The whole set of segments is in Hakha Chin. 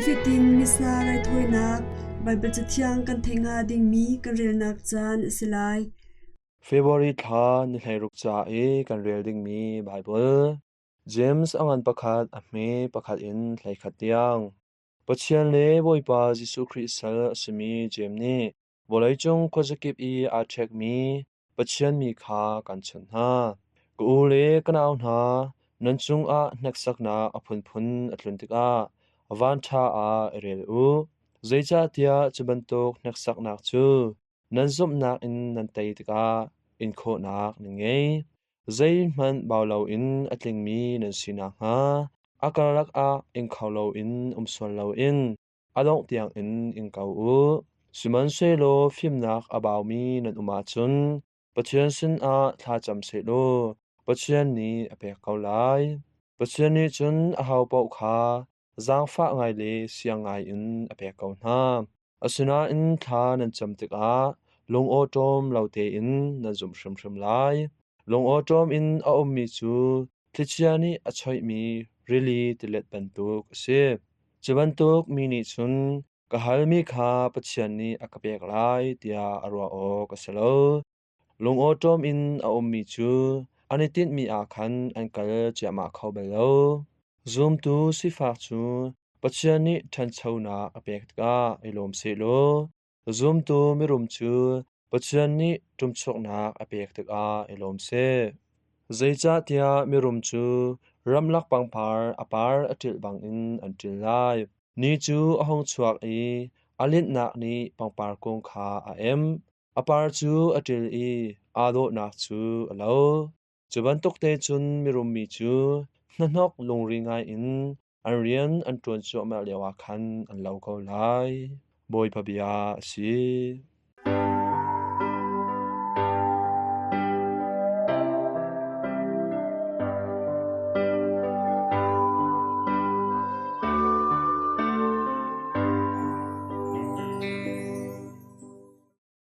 Nifatin Missa raithawinak Baibal Cathiang kan theih hnga dingmi kan relnak caan a si lai. February thla ni 16 ca i kan rel dingmi Baibal James a ngan pakhat a hme pakhat in 11 tiang. Pathian le Bawipa Jesuh Khrih sal a simi Jeim nih vawleicung khuazakip i aa ṭhekmi Pathian mi kha kan chawnh hna. Ka u le ka nau hna, nan cungah hneksaknak a phunphun a tlun tikah vanṭha ah i rel u. Zeicahtiah cu bantuk hneksaknak cu nan zumhnak in nan tei tikah inkhawhnak nan ngei. Zeihmanh bau loin a tlingmi nan si nakhnga a karlak ah ing kho loin um sual loin a dongh tiangin ing ko u. Sihmanhsehlaw fimnak a baumi nan um ahcun Pathian sinah thlacam sehlaw Pathian nih a pek ko lai. Pathian nih cun ahopaoh kha zaangfah ngai le siang ngaiin a pek ko hna. Asinain thla nan cam tikah lungawṭawm lo tein nan zumh hrimhrim lai. Lungawṭawm in a ummi cu thlichia nih a choihmi rili tilet bantuk a si. Cu bantuk mi nih cun ka halmi kha Pathian nih a ka pek lai tiah a ruah awk a si lo. Lungawṭawm in a ummi cu an i tinhmi ah khan an kal ciahmah kho bal lo. Zumtu sifak cu Pathian nih ṭhanchonak a pek tikah i lawm sehlaw zumtu mirum cu Pathian nih ṭumchuknak a pek tikah i lawm seh. Zeicahtiah mirum cu ramlak pangpar a par a ṭilh bangin an ṭil lai. Ni cu a hung chuak i a linhnak nih pangpar kung kha a emh. A par cu a ṭil i aa dawhnak cu a lo. Cu bantuk te cun mirum mi cu hnahnok lungri ngaiin an rian an ṭuan cuahmah lioah khan an lo ko lai. Bawipa bia a si.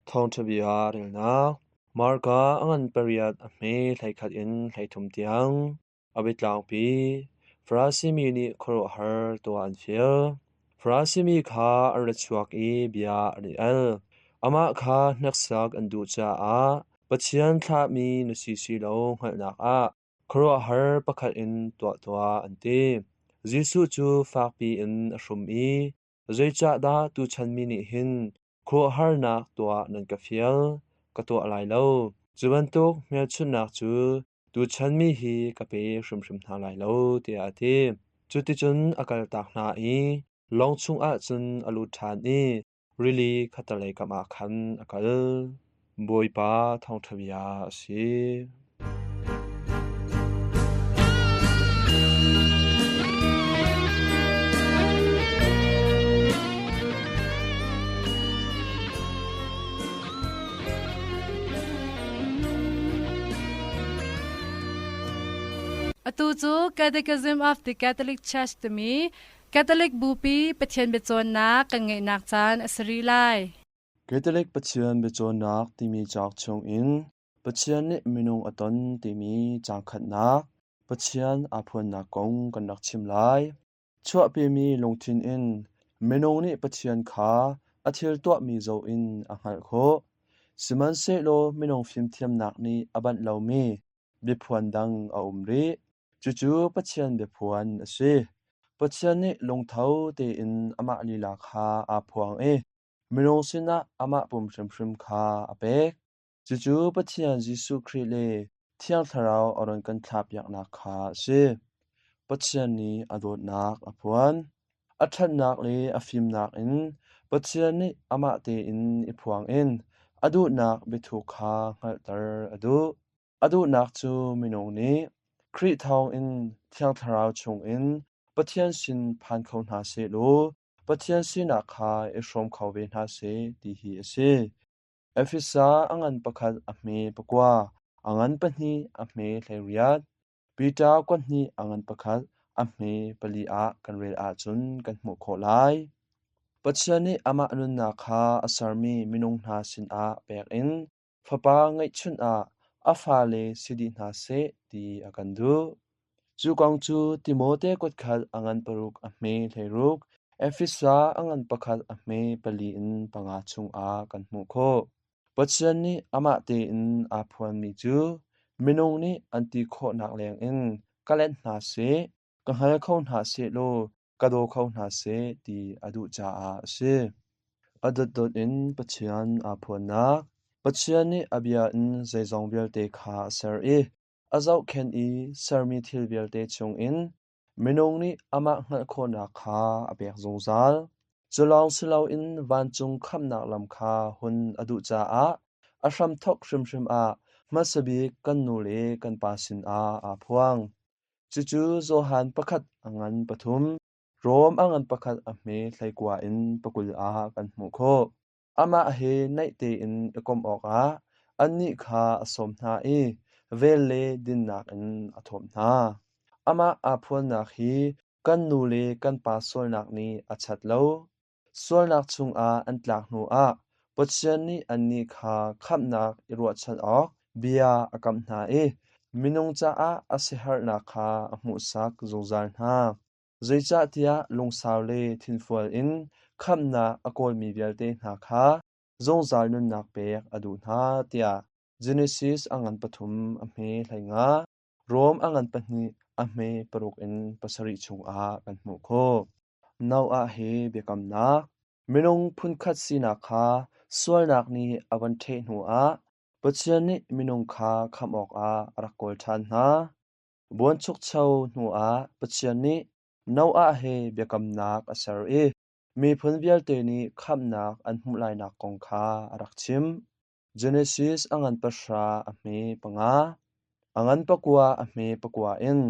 Thawngṭha bia relnak Marka a ngan pariat a hme 11 in 13 tiang a biatlangpi Farasi mi nih khuaruahhar tuah an fial. Farasi mi kha an ra chuak i bia an i al. Amah kha hneksak an duh caah Pathian thlahmi na si si lo hngalhnak ah khuaruahhar pakhat in tuah tuah an ti. Jesuh cu fakpi in a hrum i Zeicahdah tuchan mi nih hin khuaruahharnak tuah nan ka fial? Ka tuah lai lo. Cu bantuk hmelchunhnak cu tuchan mi hi ka pe hrimhrim hna lai lo, tiah a ti. Cuticun a kaltak hna i lawng chungah cun a lut ṭhan i rili khattelei kam ah khan a kal. Bawipa thawngṭha bia a si. Atu cu Catechism of the Catholic Church timi Catholic Bupi Pathian biacawnnak kan ngeihnak caan a si rih lai. Catholic Pathian biacawnnak timi cauk chungin Pathian nih minung a ton timi caang khatnak Pathian aa phuannak kong kan rak chim lai. Chuahpimi lungthin in minung nih Pathian kha a thil tuahmi zoh in a hngalh khawh. Sihmanhsehlaw minung fimthiamnak nih a banh lomi biaphuan dang a um rih. Cucu Pathian biaphuan a si. Pathian nih lungtho tein amah lila kha aa phuang i minung sinah amah pum hrimhrim kha a pek. Cucu Pathian Jesuh Khrih le Thiang Thlarau a run kan thlahpiaknak kha a si. Pathian nih a dawtnak a phuan. A ṭhatnak le a fimnak in Pathian nih amah tein i phuang in a duhnak biathuk kha hngalhter a duh. A duhnak cu minung nih Khrih thawngin Thiang Thlarau chungin Pathian sin phan kho hna sehlaw Pathian sinak kha i hrawm kho ve hna seh ti hi a si. Efesa a ngan pakhat a hme pakua, a ngan pahnih a hme 18, Peter kuat hnih a ngan pakhat a hme pali ah kan rel ahcun kan hmuh khawh lai. Pathian nih amah nunnak kha a sermi minung hna sinah pek in fapa ngeihchunh ah a fale si dih hna seh ti a kan duh. Cu kong cu Timote kuat khat a ngan paruk a hme 16. Efesa a ngan pakhat a hme pali in panga chungah kan hmuh khawh. Pathian nih amah tein aa phuanmi cu minung nih an ti khawhnak lengin ka let hna seh, ka hngal kho hna sehlaw ka daw kho hna seh ti a duh caah a si. A dotdot in Pathian aa phuannak. Pathian nih a bia in zeizong vialte kha a ser i a zohkhenh i sermi thil vialte chungin minung nih amah hngalh khawhnak kha a pek zungzal. Cu lawng si loin vancung khamhnak lam kha hun a duh caah a hramthawk hrimhrim ah hmasa bik kan nu le kan pa sinah aa phuang. Cucu Johan pakhat a ngan pathum, Rom a ngan pakhat a hme hleikua in pakul ah kan hmuh khawh. Amah he naih tein i komh awkah annih kha a sawm hna i vel le dinnak in a thawmh hna. Amah aa phuannak hi kan nu le kan pa sualnak nih a chat lo. Sualnak chungah an tlak hnuah Pathian nih annih kha khamhnak i ruahchan awk bia a kamh hna i minung caah a siaherhnak kha a hmuhsak zungzal hna. Zeicahtiah lungsau le thinfual in khamhnak a kawlmi vialte hna kha zungzal nunnak pek a duh hna tiah Genesis a ngan pathum a hme 15, Rom a ngan pahnih a hme paruk in pasarih chungah kan hmuh khawh. Noah he biakamnak Minung phunkhat sinak kha sualnak nih a von ṭheh hnuah Pathian nih minung kha khamh awkah a rak kawl ṭhan hna. Buanchukcho hnuah Pathian nih Noah he biakamnak a ser i miphun vialte nih khamhnak an hmuh lainak kong kha a rak chim. Genesis a ngan pahra a hme panga, a ngan pakua a hme pakua in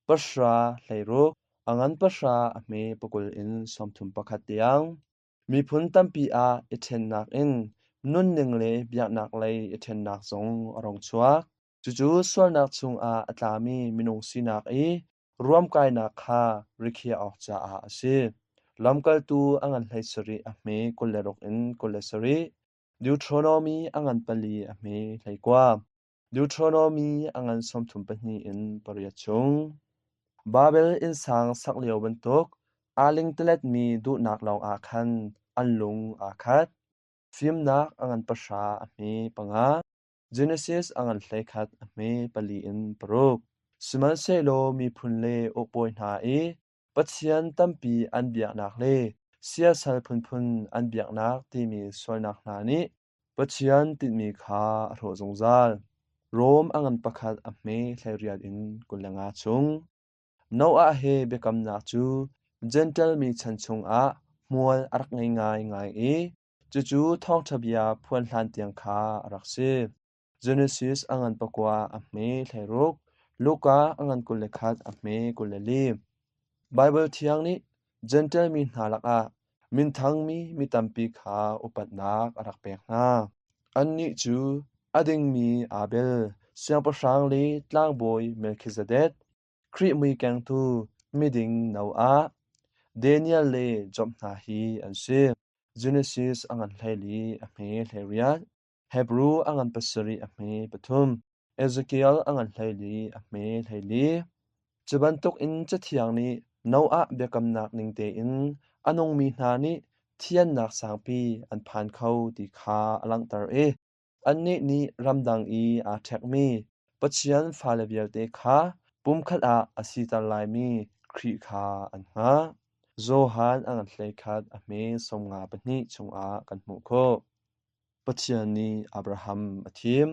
pahra hleiruk, a ngan pahra a hme pakul in 31 tiang. Miphun tampi ah i ṭhennak in nunning le biaknak lei i ṭhennak zong a rung chuak. Cucu sualnak chungah a tlami minung sinak i ruamkainak kha rikhiah awk caah a si. Lamkaltu a ngan hlei sarih a hme 26 in 27, Deuteronomy a ngan pali a hme 19, Deuteronomy a ngan 32 in pariat chung. Babel innsang sak lio bantuk aa lingtaletmi duhnak lawngah khan an lung aa khat. Fimnak a ngan pahra a hme panga. Genesis a ngan 11 a hme pali in paruk. Sihmanhsehlaw miphun le ukbawi hna i Pathian tampi an biaknak le siasal phunphun an biaknak timi sualnak hna nih Pathian tinhmi kha a hrawh zungzal. Rom a ngan pakhat a hme 18 in 25 chung. Noah he biakamnak cu Jentail mi chan chungah hmual a rak ngei ngaingai i Cucu thawngṭha bia phuan hlan tiang kha a rak si. Genesis a ngan pakua a hme 16, Luka a ngan 21 a hme 24. Baibal Thiang nih Jentail mi hna lakah minthangmi mi tampi kha upatnak a rak pek hna. Annih cu a dingmi Abel, siangpahrang le tlangbawi Melchizedek, Khrih mui kengtu miding Noah, Daniel le Job hna hi an si. Genesis a ngan 14 a hme 18, Hebru a ngan pasarih a hme pathum, Ezekiel a ngan 14 a hme 14. Cu bantukin Cathiang nih Noah biakamnak ning tein a nungmi hna nih thiannak sangpi an phan kho ti kha a langhter i Annih nih ramdang i aa ṭhekmi Pathian fale vialte kha pumkhat ah a siter laimi Khrih kha an hngah. Johan a ngan 11 a hme 52 chungah kan hmuh khawh. Pathian nih Abraham a thim.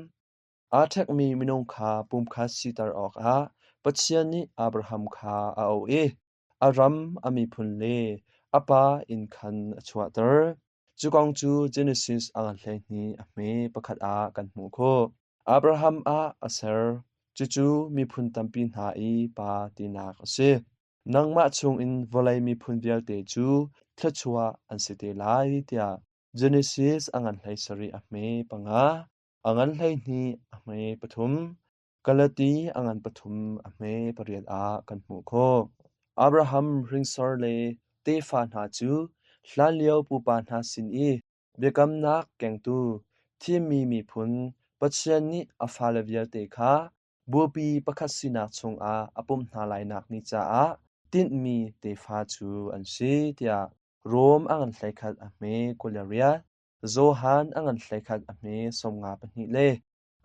Aa ṭhekmi minung kha pumkhat siter awkah Pathian nih Abraham kha a auh i a ram, a miphun le a pa inn khan a chuahter. Cu kong cu Genesis a ngan 12 a hme pakhat ah kan hmuh khawh. Abraham ah a ser. Cucu miphun tampi hna i pa tinak a si. Nangmah chungin vawlei miphun vialte cu thluachuah an si te lai tiah Genesis a ngan 17 a hme panga, a ngan 12 a hme pathum, Galati a ngan pathum a hme pariat ah kan hmuh khawh. Abraham hringsor le tefa hna cu hlanlio pupa hna sin i biakamnak kengtu thimmi miphun Pathian nih a fale vialte kha bupi pakhat sinak chungah a pumh hna lainak ni caah tinhmi tefa cu an si tiah. Rom a ngan 11 a hme 28, Johan a ngan 11 a hme 52 le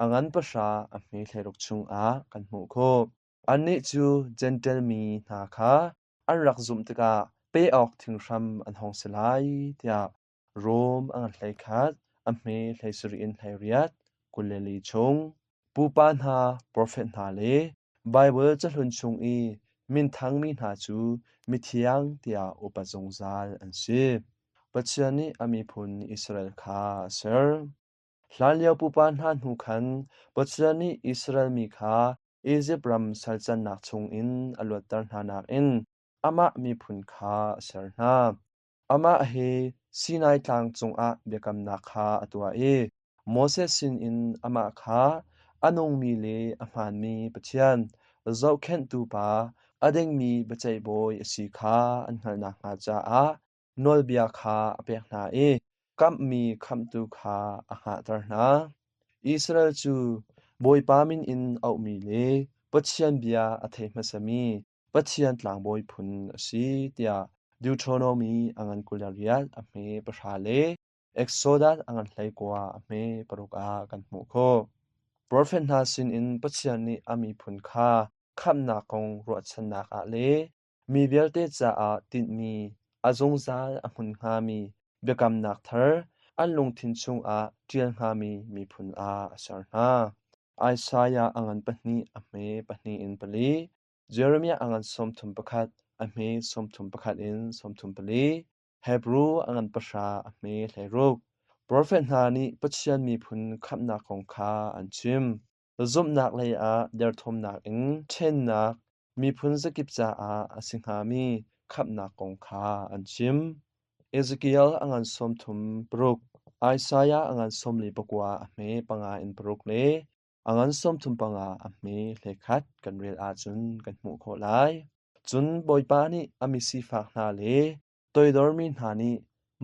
a ngan 10 a hme 16 chungah kan hmuh khawh. Annih cu Jentail mi hna kha an rak zumh tikah pe awk thinghram an hong si lai tiah Rom a ngan 11 a hme 17 in 18, 24 chung. Pupa hna, profet hna le Baibal cahlun chung i minthangmi hna cu mithiang tiah upat zungzal an si. Pathian nih a miphun Israel kha a ser. Hlanlio pupa hna hnu khan Pathian nih Israel mi kha Izipt ram salcannak chungin a luatter hna nakin amah miphun kha a ser hna. Amah he Sinai Tlang cungah biakamnak kha a tuah i Moses sinin amah kha a nungmi le a hmaanmi Pathian, zohkhenhtu pa, a dingmi biaceih bawi a si kha an hngalh nakhnga caah nawlbia kha a pek hna i kamhmi khamhtu kha a hngahter hna. Israel cu Bawipa min in auhmi le Pathian bia a thei hmasami Pathian tlangbawi phun a si tiah Deuteronomy a ngan 28 a hme 10 le Exodus a ngan 19 a hme 6 ah kan hmuh khawh. Profet hna sinin Pathian nih a miphun kha khamhnak kong ruahchannak ah le mi vialte caah tinhmi a zungzal a hmun hngami biakamnak thar an lungthin chungah ṭial hngami miphun ah a ser hna. Isaiah a ngan 2 a hme 2 in 4, Jeremiah a ngan 31 a hme 31 in 34, Hebru a ngan 10 a hme 16. Profet hna nih Pathian miphun khamhnak kong kha an chim. Zumhnak lei ah derthawmnak in ṭhennak miphun zakip caah a si hngami khamhnak kong kha an chim. Ezekiel a ngan 36, Isaiah a ngan 49 a hme 5 in 6 le a ngan 35 a hme 11 kan rel ahcun kan hmuh khawh lai. Cun Bawipa nih a misifak hna le toidormi hna nih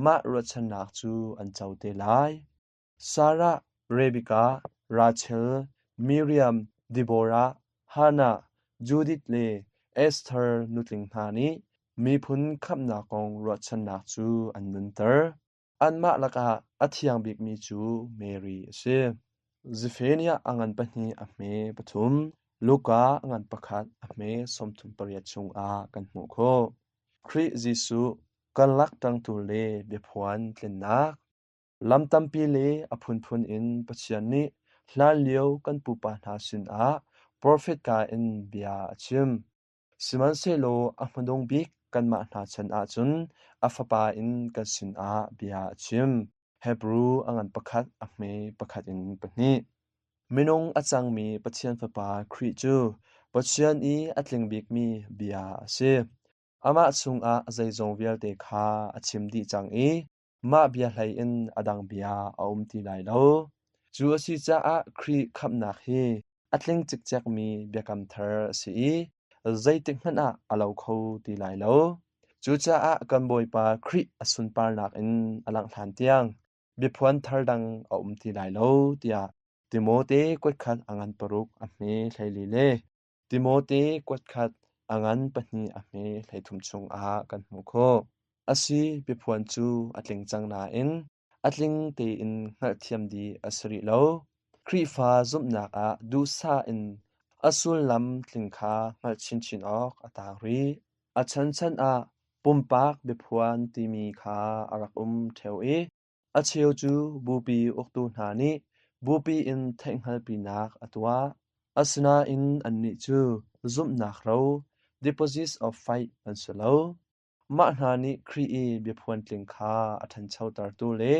mah ruahchannak cu an co te lai. Sarah, Rebekah, Rachel, Miriam, Deborah, Hannah, Judith le Esther nutling hna nih miphun khamhnak kong ruahchannak cu an nunter. Anmah lakah a thiang bikmi cu Mary a si. Zephaniah a ngan 2 a hme 3, Luka a ngan 1 a hme 38 chungah kan hmuh khawh. Khrih Jesuh kan lak ṭangtu le biaphuan tlinnak. Lam tampi le a phunphun in Pathian nih hlanlio kan pupa hna sinah profet ka in bia a chim. Sihmanhsehlaw a hmanung bik kanmah hna chan ahcun a Fapa in kan sinah bia a chim. Hebru a ngan 1 a hme 1 in 2. Minung a cangmi Pathian Fapa Khrih cu Pathian i a tling bikmi bia a si. Amah chungah zeizong vialte kha a chim dih cang i Mah bia hlei in a dang bia a um ti lai lo. Cu a si caah Khrih khamhnak hi a tling cikcekmi biakam thar a si i zeitik hmanh ah a lo kho ti lai lo. Cucaah kan Bawipa Khrih a sunparnak in a langh hlan tiang biaphuan thar dang a um ti lai lo tiah Timote kuatkhat a ngan 6 a hme 14 le Timote kuatkhat a ngan 2 a hme 13 chungah kan hmuh khawh. A si, biaphuan cu a tling cang nain a tling tein hngalhthiam dih a si rih lo. Khrihfa zumhnak ah duhsah in a sullam tling kha hngalh chinchin awk a taang rih. A chanchan ah pumpak biaphuan timi kha a rak um ṭheo i A cheu cu bupi uktu hna nih bupi in theihhngalhpinak a tuah. Asinain annih cu zumhnak ro deposits of faith an si lo. Mah hna nih Khrih i biaphuan tling kha a ṭhanchotertu le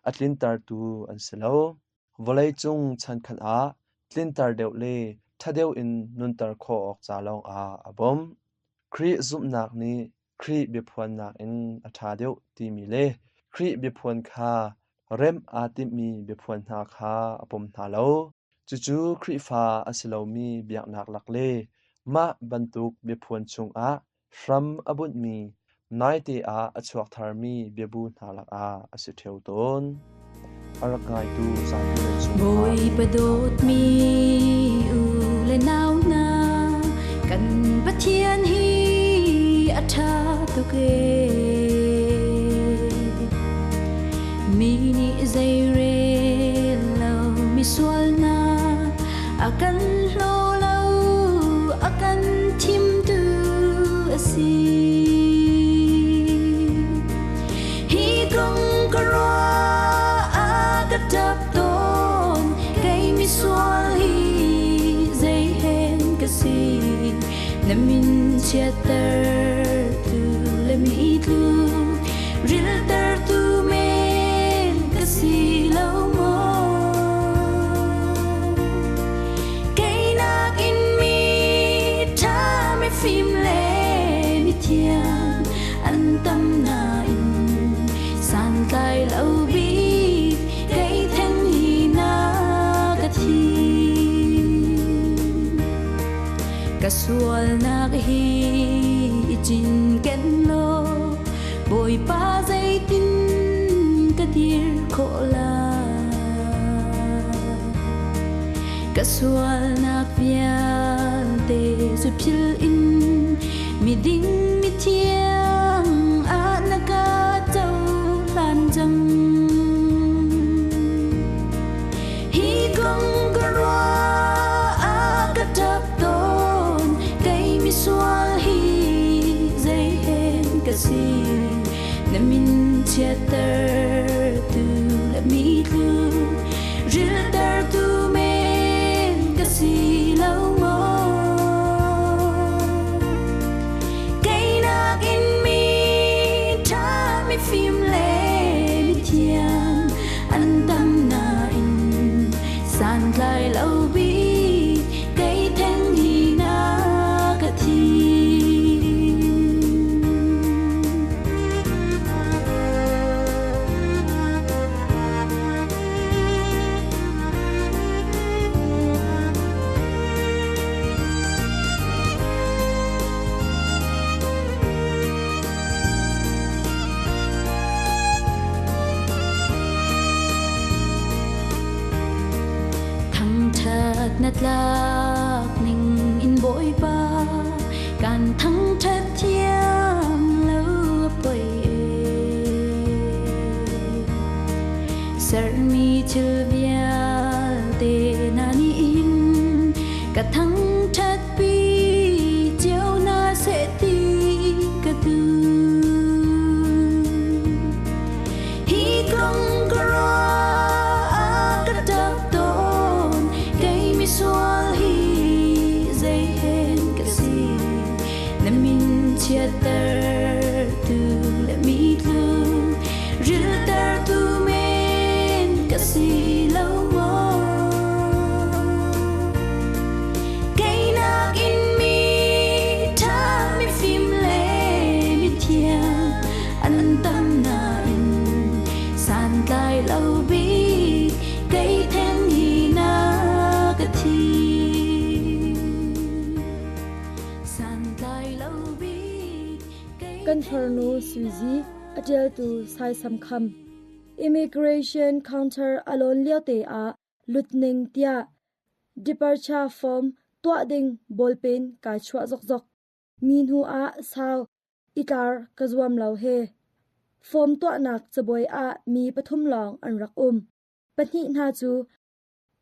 a tlintertu an si lo. Vawleicung chankhat ah tlinter deuh le ṭha deuh in nunter khawh awk ca lawngah a bawmh. Khrih zumhnak nih Khrih biaphuannak in a ṭha deuh timi le Khrih biaphuan kha remh aa timhmi biaphuan hna kha a pom hna lo. Cucu Khrihfa a si lomi biaknak lak le mah bantuk biaphuan chungah hram a bunhmi naite ah a chuak tharmi biabu hna lakah a si ṭheo tawn. A rak ngaitu zapi nan cungah Bawipa dawtmi u le nau hna kan Pathian hi a ṭha tuk ee. Na min chiattertu le mi tlu riltertu men ka si lo maw? Kei nakin mi ṭha mifim le mithiang an tam nain santlai lo bik kei theng hi na ka thim. Ka sualnak hi i cinken law Bawipa zeitin ka dir khawh lai? Ka sualnak vialte zu philh in miding mithiang ah na ka cohlan cang. Hi kong ka ruah ah ka ṭap tawn, kei misual hi zei hen ka si. Na min chiattertu le mi tlu riltertu men ka si lo maw? Kei nakin mi ṭha mifim le mithiang an tam nain santlai lo bik kei theng hi na ka thim. Thangṭhat na tlak ning in Bawipa kan thangṭhat thiam lo a poi e. Sermi thil vialte na nih hin ka thangṭhat pi cio na seh ti ka duh. Hi kong ka ruah ah ka ṭap tawn, kei misual hi zei hen ka si. Na min chiattertu le mi tlu riltertu men ka si lo maw? Kei nakin mi ṭha mifim le mithiang an tam nain santlai lo bik kei theng hi na ka thim. Santlai lo bik kei Kan farnu Suzy a ṭialtu Saisam Kham. Immigration counter a lawn lio te ah lut ning tiah departure form tuah ding bawlpen kai chuah zokzok. Mi hnu ah sau i tlar ka zuam lo he. Form tuahnak cabuai ah mi pathum lawng an rak um. Pahnih hna cu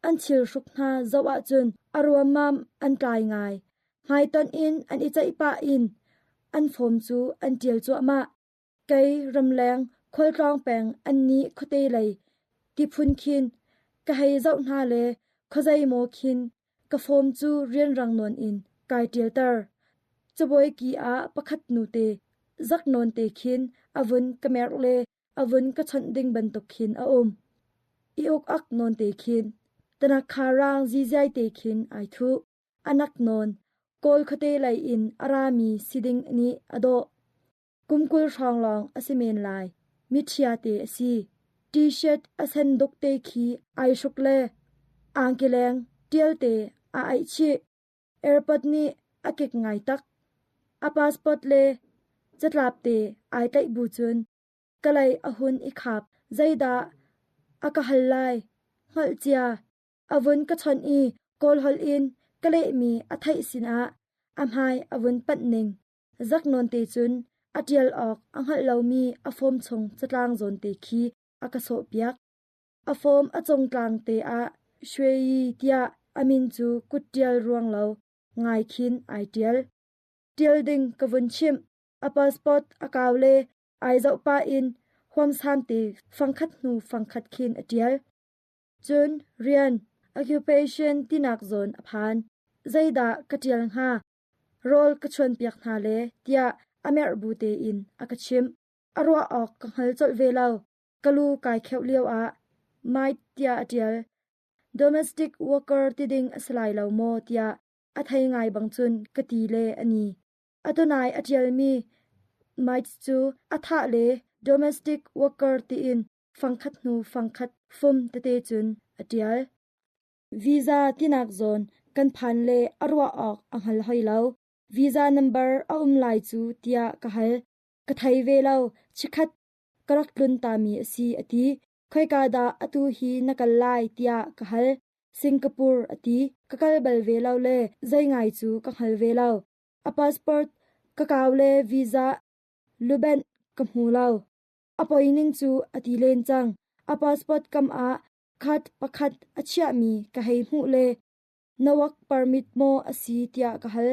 an thilhruk hna zoh ahcun a ruammam an tlai ngai. Hmaitonh in an i ceih pah in an form cu an ṭial cuahmah. Kei ramleng khualtlawng peng annih khuate lei tiphun khin ka hei zoh hna le khuazei maw khin ka form cu rianrang nawn in kai ṭialter. Cabuai ki ah pakhat nute zak nawn te khin a vun ka merh le a vun ka chawnh ding bantuk khin a um. I uk-ak nawn te khin, tanakha raang ziziai te khin ai thuh. A nak nawn, Kawl khuate lei in a rami si ding nih a dawh. Kum 20 hrawng lawng a si men lai. Miṭhia te a si. T-shirt a sen duk te khi ai hruk le angkileng ṭial te a aih chih. Airport nih a kik ngai tak. A passport le catlap te ai tlaih bu cun ka lei a hun i khap. Zeidah a ka hal lai? Hngalh cia. A vun ka chawnh i Kawl holh in ka lehmi a theih sinah a hmai a vun panh ning. Zak nawn te cun a ṭial awk a hngalh lomi a form chung catlang zawn te khi a ka sawhpiak. A form a cungtlang te ah Shwe-yi tiah a min cu kutṭial ruang lo ngai khin ai ṭial. Ṭial ding ka vun chimh. A passport a kau le ai zoh pah in huamsam te fangkhat hnu fangkhat khin a ṭial. Cun rian, occupation tinak zawn a phan. Zeidah ka ṭial hnga? Rawl ka chuanpiak hna le tiah a merh bu tein a ka chimh. A ruah awk ka hngal colh ve lo. Ka lu kai kheuh lio ah Mike tiah a ṭial. Domestic worker ti ding a si lai lo maw tiah a thei ngai bang cun ka ti le a ni. Atunai a ṭialmi Mike cu a thah le domestic worker tiin fangkhat hnu fangkhat fum tete cun a ṭial. Visa tinak zawn kan phan le a ruah awk a hngal hoi lo. Visa number a um lai cu tiah ka hal. Ka thei ve lo, chikkhat ka rak tlun tami a si a ti. Khoika dah atu hi na kal lai tiah ka hal. Singapore a ti. Ka kal bal ve lo le zei ngai cu ka hngal ve lo. A passport ka kau le visa lubenh ka hmu lo. A poi ning cu a ti len cang. A passport kam ah card pakhat a chiahmi ka hei hmuh le na work permit maw a si tiah ka hal.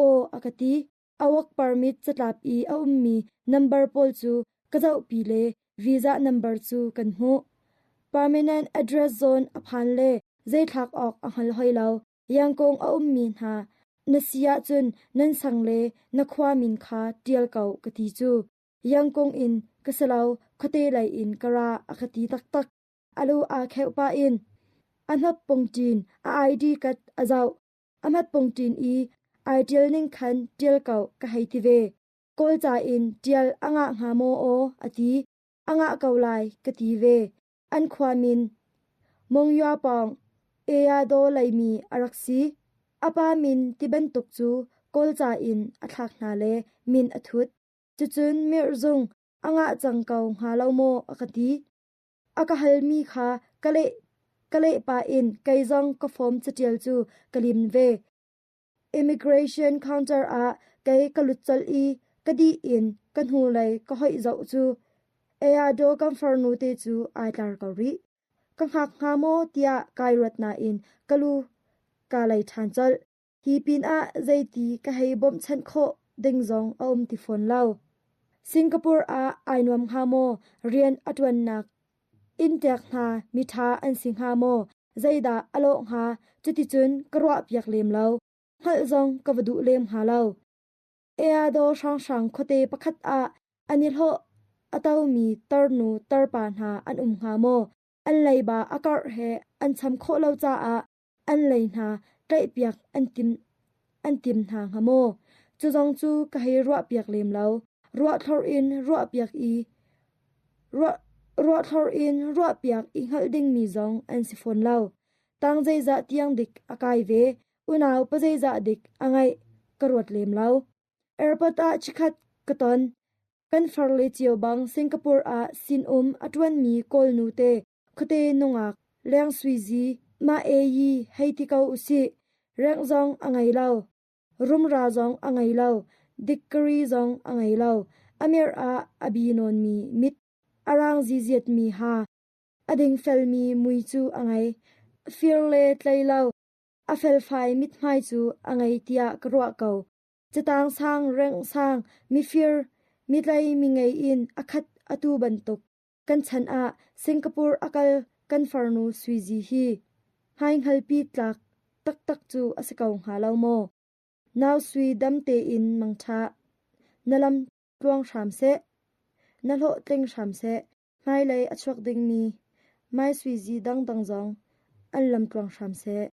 Aw a ka ti. A work permit catlap i a ummi number pawl cu ka zohpi le visa number cu kan hmuh. Permanent address zawn a phan le zeithlak awk a hngal hoi lo. Yangkung a ummi hna na si ahcun nan sang le na khua min kha ṭial ko ka ti cu. Yangkung in ka si lo, khuate lei in ka ra a ka ti taktak. A lu aa kheuh pah in a hnap pungṭin a ID kat a zoh. A hmat pungṭin i ai ṭial ning khan ṭial ko ka hei ti ve. Kawlca in ṭial a ngah hnga maw aw a ti. A ngah ko lai ka ti ve. An khua min Monywa pawng Eyadaw leimi a rak si. A pa min ti bantuk cu Kawlca in a thlak hna le min a thut. Cucun mirhzung a ngah cang ko hnga lo maw a ka ti. A ka halmi kha ka leh pah in kei zong ka form catial cu ka lim ve. Immigration counter ah kei ka lut colh i ka dih in ka hnulei ka hoih zoh cu Eado kan farnu te cu ai tlar ko rih. Ka hngak hnga maw tiah kai ruat nain ka lu ka lei ṭhan colh. Hi pinah zeiti ka hei bawmhchanh khawh ding zong a um ti fawn lo. Singapore ah ai nuam hnga maw? Rian a ṭuannak inntek hna miṭha an si hnga maw? Zeidah a lawh hnga? Cuticun ka ruahpiak lem lo. Hngalh zong ka va duh lem hnga lo. Eado hranghrang khuate pakhat ah an i hlawh a tomi tarnu tarpa hna an um hnga maw? An leiba a karh he an cham khawh lo caah an lei hna tlaihpiak an tim hna hnga maw? Cu zong cu ka hei ruahpiak lem lo. Ruahthlorh in ruahpiak i ruahthlorh in ruahpiak i hngalh dingmi zong an si fawn lo. Tang zeizah tiang dik a kai ve, unau pa zeizah dik a ngaih ka ruat lem lo. Airport ah chikhat ka ton. Kan farle cio bang Singapore ah sinum a ṭuanmi Kawl nu te khuate nungak leng suizi mah e yi hei ti ko usih. Rengh zong a ngei lo. Rumra zong a ngei lo. Dikkari zong a ngei lo. A mirh ah a bi nawnmi mit, a rang ziziatmi ha, a dingfelmi mui cu a ngei. Fir le tlei lo, a felfai mithmai cu a ngei tiah ka ruah ko. Catang sang rengh sang mifir mitlei mingei in a khat atu bantuk kan chan ah Singapore a kal kan farnu Suizi hi hmaihngalpi tlak taktak cu a si ko hnga lo maw? Nau Sui dam tein mangṭha. Na lam tluang hram seh. Na hlawhtling hram seh. Hmailei a chuak dingmi Mai Suizi dangdang zong an lam tluang hram seh.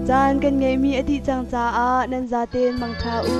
Caan kan ngeihmi a dih cang caah nan zaten mangṭha u.